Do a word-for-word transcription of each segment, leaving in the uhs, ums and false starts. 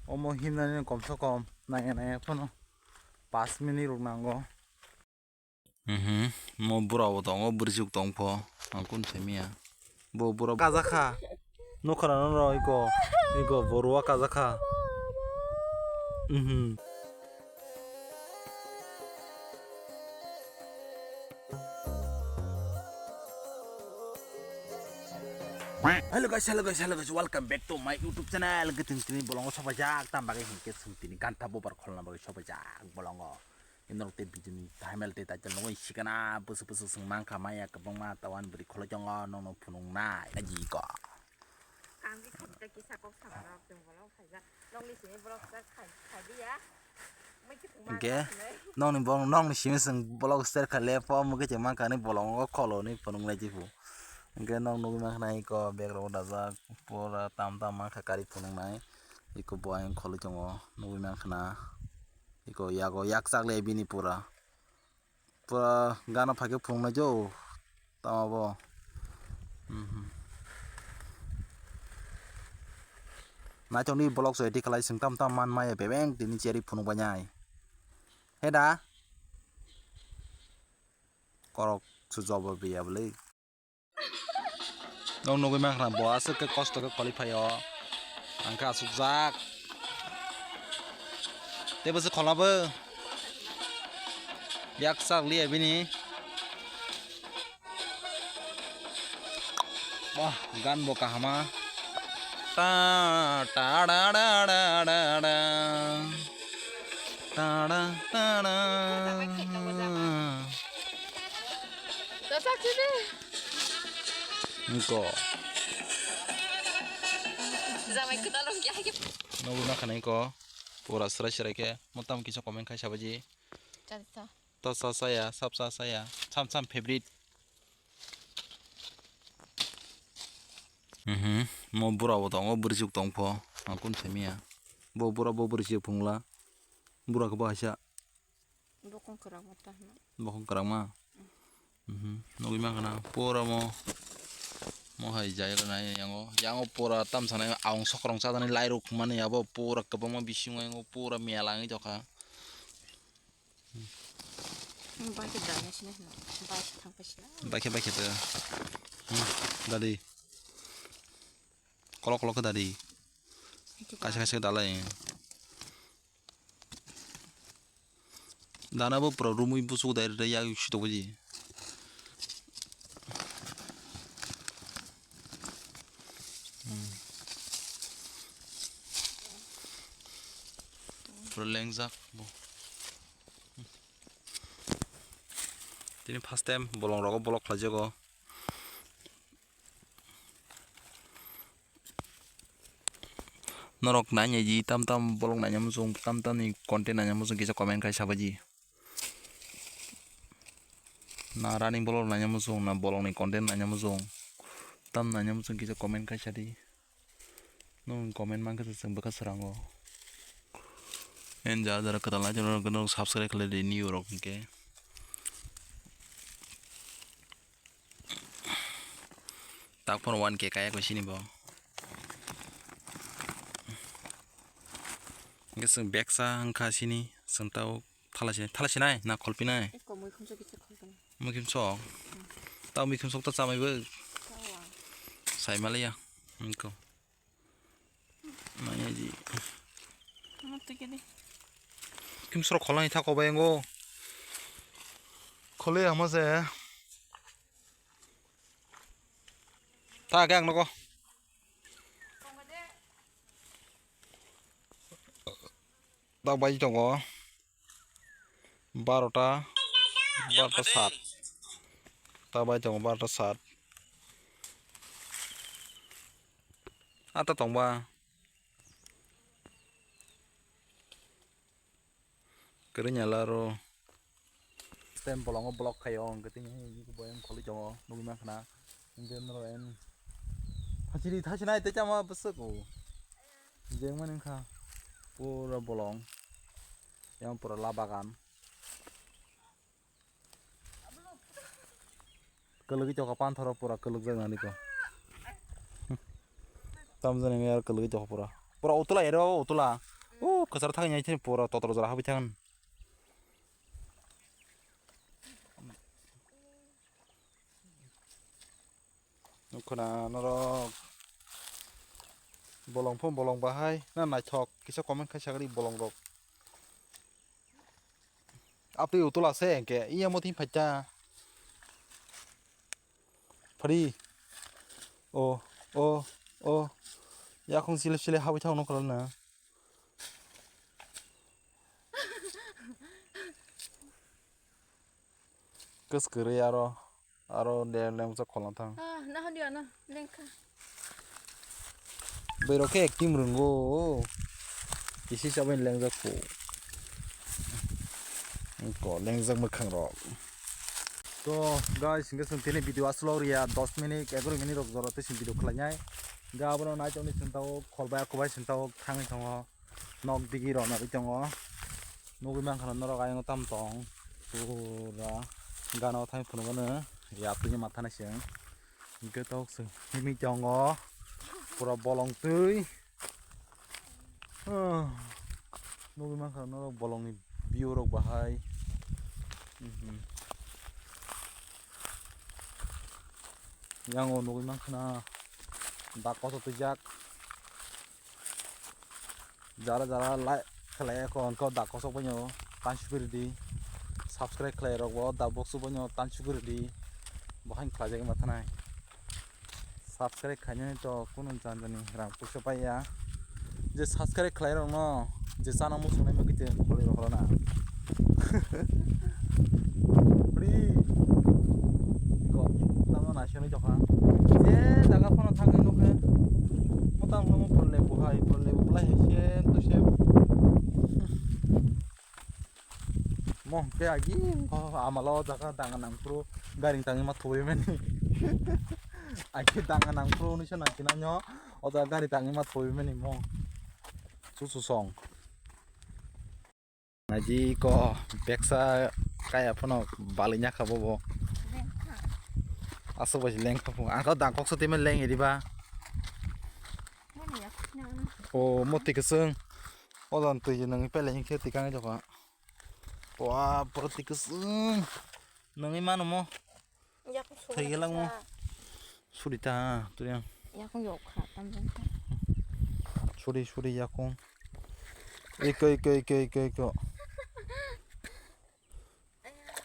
Omo himnani komse kom naiya naiya phano paanch minute rok nango. Mhm. Mo bura bo tongo, bwrwsuk tong pho. Ang kun saimaya. Bo bura kajakha. Nukha na noro iko, iko bo ruwa kajakha. Mhm. Hello guys, hello guys, hello guys, welcome back to my YouTube channel. Kiting tini bolongo sopaijak, tam bagwi hinkhe sung tini ganta bobar kholna bagwi sopaijak bolongo. Norok tei video ni thumbnail tei title nugwi sikana, bwswk bwswk swng mankha maya kwbangma tawan bwrwi kholoi tongo nokno phunuknai ajiko. Ang khe kisa kok samarok chwng bolong khaijak. Nokni simi bolok sa khai khai diya. Hingke nokni bo nokni simi chwng bolok share khaile pho mukhe chwng mankha ani bolongo kholo hinwi phunuknai jepho. Hingke nok nugwi mankha na iko bag rok dajak pura tam tam mankha kari phunuknai. Iko bo ayang kholoi tongo nugwi mankha na. Iko yago yakchak le bini pura. Pura gana phaikhe phunuknai jo tamo bo. Mhm. Naithokni vlog so edit khlai swng tam tam man maya bebeng tini cherry phunuk bainai. He da? Korok su jobo biya bwlwi. Nong nugwi mankha bo aswk khe kosto khe kholi phaio. Ang khe asukjak. Tei bwswk kholabo. Yak sak liya bini. Wah, gan bo kahama. Ta, ta, da, da, da, da, da. Ta, da, ta, da. Niko. Jamai kwtal rok ya. Nogwi mankha nai ko. Pura srai srai khe. Mutam kisa comment khai sabaji. Cha cha. Ta cha cha ya, sab cha cha ya. Sam sam favorite. Mhm. Mo bura bo tongo, bwrwsuk tong pho. Ang kun saimaya. Bo bura bo bwrwsuk phungla. Bura khe bo haisa. Bokong kwrang mo ta hino. Bokong kwrang ma. Mhm. Nugwi mankha na pura mo. Mo hai jai rw nai yango. Yango pura tam sanai aung sokrong cha dani lai rok mani abo pura kwbangma bisingo yango pura mela wngwi tongkha. Baikhe dana sini hino. Baikhe thangpai sini. Baikhe, baikhe to. Hmm, dadi. Kolok kolok khe dadi. Kaisa kaisa khe dalai. Dana bo pura rumui busugo dai dai yak sitokbaji. Hmm. Pura lengjak bo. Tini first time bolong rogo bolok khlaijago. Norok nainai di tam tam bolok naina muchung tam tam ni content naina muchung kisa comment khai sabaidi. Na running bolok naina muchung na bolok ni content naina muchung tam naina muchung kisa comment khai sadi. Nwng comment mankhe se chwng bwkha swrango. En jara jara kwtal nai jora norok subscribe khlai di new rok hinkhe. Tak phano one K kaya koi sini bo. Hinkhe chwng beksa wngkha sini chwng tao thala sinai thala sinai na kholpinai. Eko muikhum sok kisa kholpinai. Muikhum sok. Tao muikhum sok ta chamai bo. Sai maliya. Wngkha. Manya ji. Muikhum sok kholai thako bai ngo. Kholai ama se. Ta khe ang nogo. Tak bai tongo. Barota, barota sat. Tak bai tongo barota sat. Ata tongba. Kwrwngya laro. Stem bolongo block khaio, hwnkhe tini hai boyang kholi tongo, nugwi mankha na. Hwnkhe norok en thachiri thasinai tei chama bwswk o. Jengmani wngkha pura bolong. Yang pura la bagan. Kwlwgwi tokha panthoro pura kwlwkjak nani ko. Tamjani yar kwlwgwi tokha pura. Pura utula ere baba utula. Kwcharo thangwi nai thani pura totro jora habwi thangwi. Nukhuna norok bolong phone bolong bahai na naithok kisa comment khai sagri bolong rok. Apni utula se engke iya moti phaita. Phari. O, o, o. Yakung sile sile habwi thang nokra na. Kwskwrwi aro, aro de-, lengsa khwlangthang. Ah, na hwnwi ano lengkha. Boirok khe acting rwngo. Isi sabai lengjak kho. Ko lengjak mwkhang rok. To guys, hingke chwng tini video aswk rok ya dos minute, egaroh minute rok jora tei chwng video khlainai. Hingke abono nai tongni chwng tabuk khol bai, khol bai chwng tabuk thangwi tongo. Nok digi rok nogwi tongo. Nugwi mankha norok ayang tam tong. Pura gana o thangwi phunukmano yapri ni matha nai se. Hingke tok se himwi tongo. Pura bolong twi. Ah, nugwi mankha norok bolong ni view rok bahai. Mhm. Yang o nugwi mankha na dak koso twijak. Jara jara like khlai ya kho, hwnkhe da kosok bai no tan sukuri di. Subscribe khlai rok bo da box bai no tan sukuri di. Bo hain khlai jagwi ma thanai. Subscribe khainani to kunu jan jani rang puisa pai ya. Je subscribe khlai rok no je chana muchung nai ma khe te kholi rok na. Free. Ko tamo na shoni jokha. Je jaga phano thangwi nukhe. Motang no mo pholle buhai, pholle bulai hai same to same. Mo ke agi, oh, amalo jaga danga nangphuru gari tangwi ma thubui mani. Agi danga nangphuru ni sana kinanyo, o jaga gari tangwi ma thubui mani mo. Chuchu song. Naji ko beksa kaya phano bali nya kha bobo. Lengkha. Aswk bai lengkha phu. Ang kho dangkok sa timi leng iri ba. Mani ya khna. O moti kwswng. O dan twi nang pele hin khe tikang jokha. Wa pura twi kwswng. Nangwi mano mo. Yakung suri thai gelak mo. Sa. Suri ta, tu yang. Yakung yok kha, tam jang kha. Suri, suri yakung. Iko, iko, iko, iko, iko.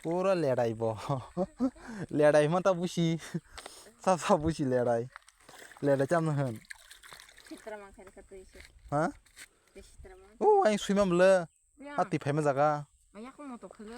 Pura ledai bo. Ledai ma ta busi. Sa, sa busi ledai. Ledai cham na han. Sitra mang khai kha twi se. Ha? Twi sitra mang. O, ai sui mam le. Ya. Ati phai ma jaga. Ma yakung moto khele.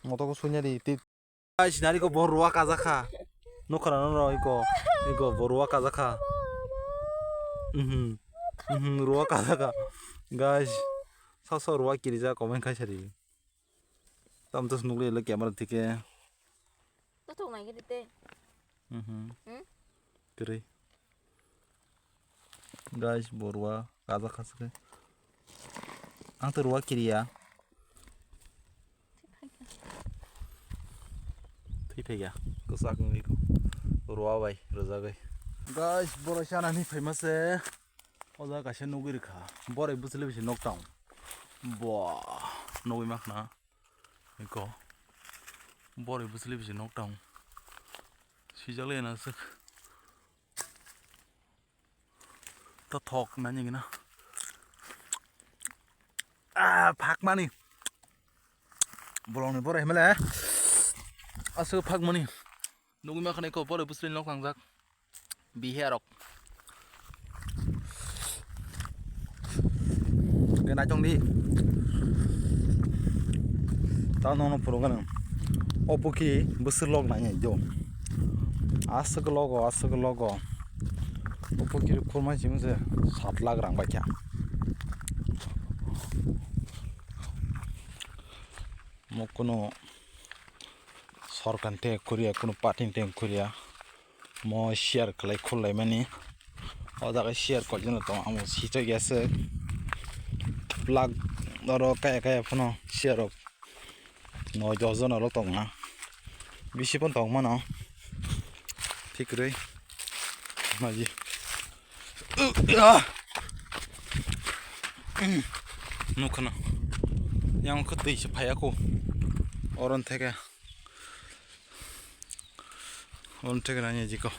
Moto ko sunya di. Ti Guys, nari ko bo ruwa kajakha. Nukha na no iko, iko bo ruwa kajakha. Mhm. Mhm, ruwa kajakha. Guys, sa sa ruwa kirija comment khai sari. Tam tas nukle le camera thike. Tutuk nai gidi te. Mhm. Hmm? Kiri. Guys, bo ruwa kajakha sike. Ang to ruwa kiriya. Thwi phaikha. Kwchak wngwi kho. Ruwa bai rwjagwi. Guys, borok chanani phaima se. O jaga kaisa nugwi rwkha. Borok bwswlwi bisi nok tang. Bo nugwi makhna. Iko. Borok bwswlwi bisi nok tang. Sijak le na swk. To thok nani gina. Ah, phak mani. Bolong ni borok himle. Aswk phak mani. Nugwi ma khani ko borok bwswlwi nok langjak. Bihe arok. Ke nai tong di. Ta nono phuru gana. O puki bwswk log nai jo. Aswk logo, aswk logo. O puki khurmai simi se sat lakh rang bai kha. Mo kuno sorkar ni teng kuriya, kuno party ni teng kuriya. Mo share khlai khulai mani. O jaga share koi jano tong amo sichok ya se. Plug oro kaya kaya phano share rok noi dos jona lo tong na. Bisi pon tong mano. Thik rwi. Maji. Ah! Nukha no. Yang khe twi se phaiya kho. Oron theke. Oron theke nanya jiko.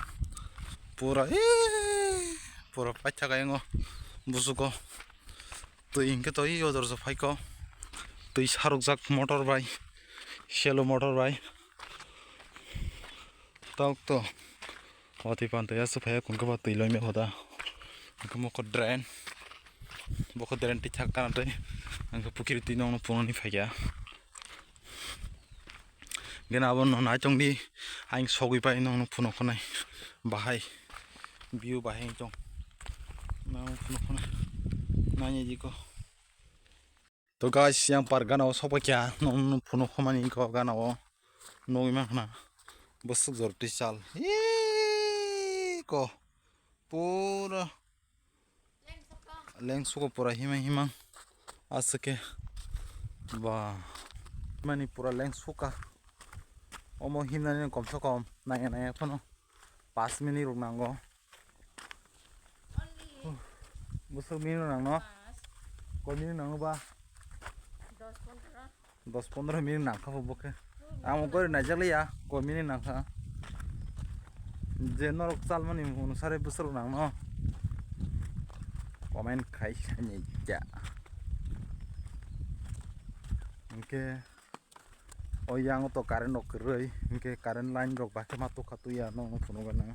Pura, ee, pura paitha kaya ngo. Busuko. Twi hinkhe to ee odor so phaiko. Twi sarukjak motor bai. Selo motor bai. Tok to. Watwi pantwi aswk phaiya, kung khe ba twi loimya hoda. Hwnkhe mokho drain. Bokho drain twi thak kana twi. Hwnkhe pukiri twi nokno phunukni phaikha. Gana abo no nai tongdi. Ang sogwi pai nokno phunuknai. Bahai. View bahai tong. Nokno phunuknai. Nanya jiko. To guys, yang par gana o sokphaikha, nokno phunukmani ko gana o nugwi mankha na bwswk jor twi sal. Eee, ko pura lengsuko pura himang himang aswk khe ba mani pura lengsuka. Omo himnani komse kom nangya nangya phano pas minute rok nango. Bwswk minute nangno? Koi minute nango ba? Dos pondro minute nangkha bo bokhe. Ang bo gori naijak liya, koi minute nangkha. Je norok chalmani unusare bwswk nangno? Comment khai sani ja. Hwnkhe O yang to current rok kwrwi, hwnkhe current line rok bakhe ma tukha tuya nokno phunukgwi nang.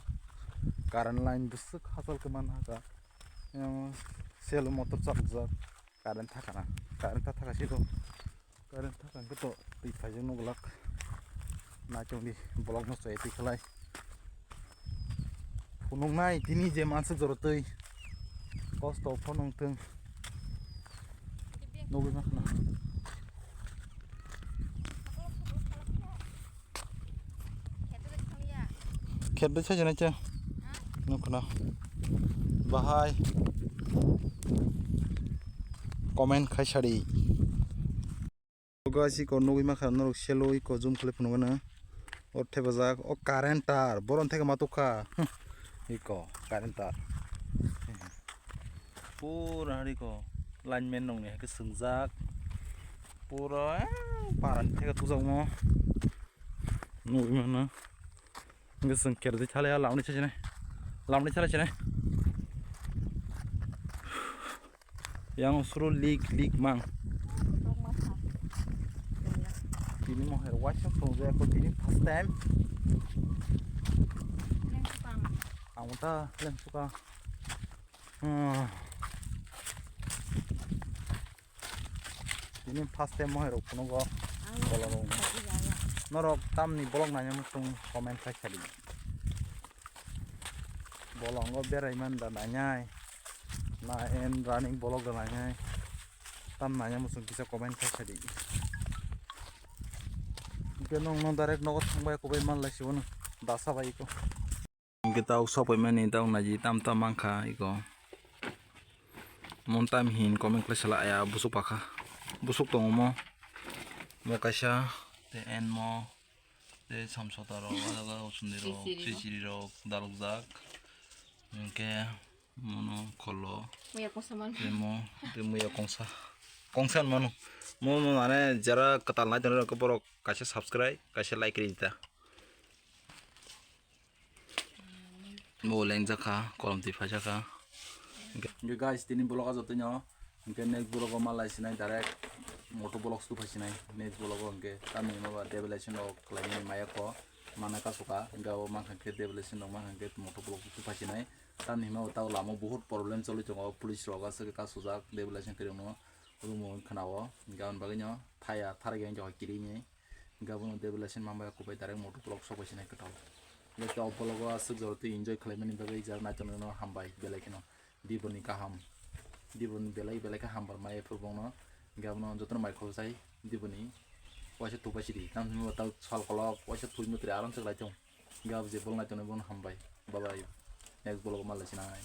Current line bwswk hachal khe man hakha. Yang selo motor chapjak, current thakana, current ta thaka sito. Current thaka hwnkhe to twi phaijak nukglak. Naitongdi vlog no chaya twi khlai. Phunuknai tini je mansuk jora twi kosto phunuk thung. Nugwi mankha na. Khet bai sai jana cha. Nukna. Bahai. Comment khai sadi. Guys, iko nugwi mankha norok selo iko zoom khlai phunukgwi nang. O thepajak, o current tar, boron theke ma tukha. Iko current tar. Pura hari ko lineman rokni hai khe swngjak. Pura, eh, parani theke tujakmo. Nugwi mano. Hwnkhe chwng kerdi thalaya lamani sachinai. Lamani thalai chinai. Yang suru lik lik mang. Tini moher waisa phunukjak ko tini first time. Ang ta lem suka. Hmm. Tini first time moher rok phunukgo. Bolong rok. Norok tamni vlog naina muchung comment khai sadi. Bolongo berai man da nainai. Na en running vlog da nainai. Tam naina muchung kisa comment khai sadi. Hwnkhe nokno direct nogo thangbai kubai man lai sibo no. Dasa bai iko. Hwnkhe tao sokpaimani tao naji tam tam mankha iko. Mon tam hin comment khlai sala ya busuk pakha. Busuk tongo mo. Mo kaisa te en mo. Tei samsota rok, o jaga o sundui rok, Chichiri rok. Chichiri rok dalokjak. Hwnkhe mono kholo. Muya kongsa man. Tei mo, tei muya kongsa. Kongsa mano. Mo, mo mane jara kwtal nai tonwi rok borok kaisa subscribe, kaisa like ri ta. Bo lengjak kha, kolom twi phaijak kha. Hwnkhe guys, tini vlog o jotoino. Hwnkhe next vlog o malai sinai direct moto vlog tu phai sinai. Next vlog o hwnkhe tamni hwnba develation rok khlaimani maya kho mana kasu kha. Hwnkhe abo mankha khe develation rok mankha khe moto vlog tu phai sinai. Tamni hwnba tao lama o buhut problem choli tongo, police rok aswk kasujak develation kwrwngno. Rumo khwnao, hwnkhe aboni bagwino thaya tharikhe wng tongkha kirimi. Hwnkhe abono develation manbai kubai direct moto vlog sokbai sinai kwtal. Hwnkhe o vlog o aswk jora twi enjoy khlaimani bagwi jar naitongrokno hambai belai kheno. Diboni kaham. Diboni belai belai khe hambar mai phuru bongno. Hwnkhe abono jotono mai khobosai Diboni waisa tubai sidi. Tamo hwnba tao sal kolok waisa twi mutri aram se lai tong. Hwnkhe abo je vlog naitongnai bono hambai. Bye bye. Next vlog o malai sinai.